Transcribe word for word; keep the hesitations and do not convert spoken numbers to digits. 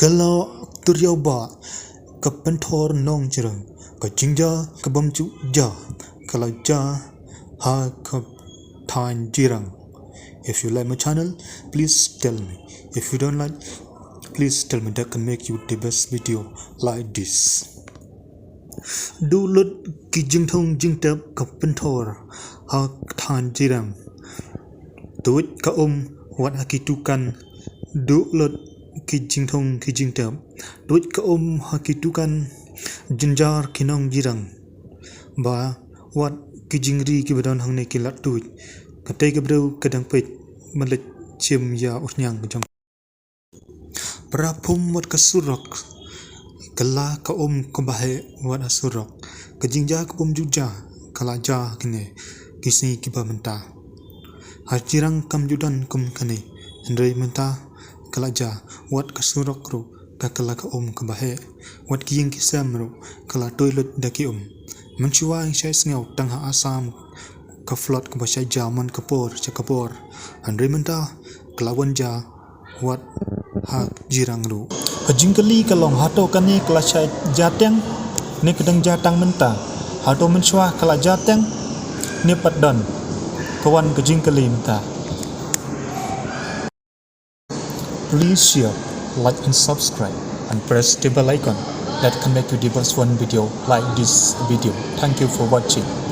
Ka la tur ïa u bah, ka pynthor nongjrang, ka jingjia ka bym ju jia, ka la jia ha ka thaiñ Jirang. If you like my channel, please tell me. If you don't like, please tell me. That can make you the best video like this. Duh lut ki jingthung jingtep ka pynthor ha ka thaiñ Jirang. Tuid ka um wat ha ki dukan. Duh lut ki jingthung ki jingtep. Tuid ka um ha ki dukan. Jynjar ki nongjrang. Ba wat ki jingri kiba don hangne ki la tuid. Katei ka briew ka dang peit, ban leit shim ïa u rynïang ka jong. Para phum wat ka surok. Ka la ka um kaba heh wat ha surok. Ka jingjia ka bym ju jia, ka la jia ha kine ki sngi kiba mynta. Ha Jirang kam ju don kum kane, hynrei mynta ka la jia. Wat ka surok ruh ka, ka la ka um kaba heh. Wat ki ïing ki sem ruh ka la tuid lut da ki um. Mynshuwa shai sngew tang ha Assam ka flood kaba shai jia man ka por sha ka por. Hynrei mynta ka la wan jia wat ha Jirang ruh. Ka jingkylli ka long, hato kane ka la shai jia teng ne ka dang jia tang mynta? Hato mynshuwa ka la jia teng ne pat don? Ka wan ka jingkylli mynta. Please share, like and subscribe and press the bell icon that can make you the first one video like this video. Thank you for watching.